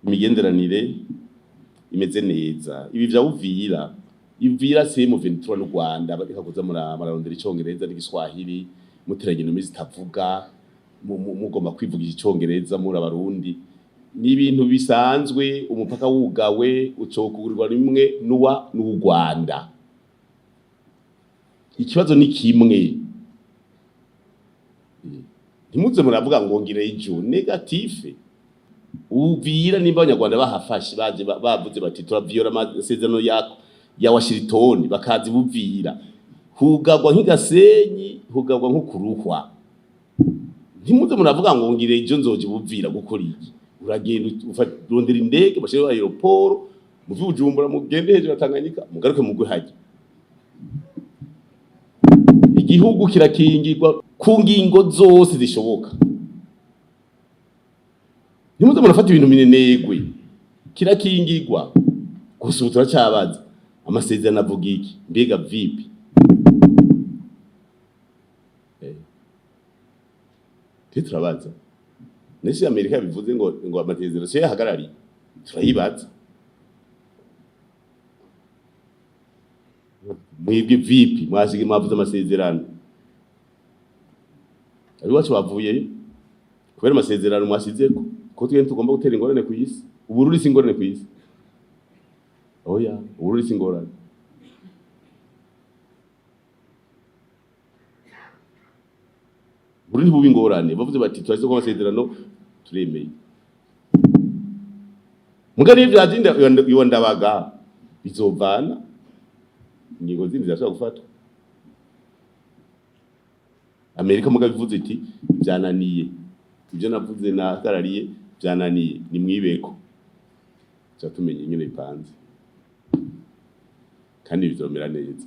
Imigenderanire imeze neza. Ibi vya Uvira, Uvira si M23 n'u Rwanda, bareka kuza murarondera icongereza n'igiswahili, muteranye indimi zitavuga, mugomba kwivugisha icongereza muri abarundi. Ni ibintu bisanzwe, umupaka wugawe ucokugurirwa rimwe n'uwa n'u Rwanda. Ikibazo ni kimwe, ntimuze muravuga ngo ngire ejo négatif. Uvira nimba abanyarwanda bahafashe, baje bavuze bati turavyora amasezerano ya Washington, bakaza Buvira, hugagwa nk'igasenyi, hugagwa nko kuruhwa. Ntimuze muravuga ngo ngire ejo nzoje Buvira gukora iki. Uragenda urondera indege, bashire aéroport muve Bujumbura, mugende hejuru ya Tanganyika, mugaruke mugwe hajya. Igihugu kirakingirwa ku ngingo zose zishoboka. Ntimuze murafata ibintu minenegwe, kirakingirwa. Gusa ubu turacyabaza amasezerano avuga iki, mbega vipi? Twe turabaza nese Amerika yabivuze ngo amasezerano siyo yahagarariye, turayibaza mwebwe vipi, mwasige mwavuze amasezerano, abiwacu bavuyeyo kubera amasezerano mwasizeko, ko twebwe tugomba gutera ingorane ku isi. Ubururi si ingorane ku isi, oya, ubururi si ingorane. Uburundi buba ingorane bavuze bati turasize ko amasezerano turemeye, mugari vyazinda iwa Ndabaga bizovana ingingo zindi zirashobora gufatwa. Amerika muga bivuze iti byananiye, ibyo navuze nahagarariye byananiye, ni mwibeko, tuba tumenye ingene bipanze kandi bizomera neza.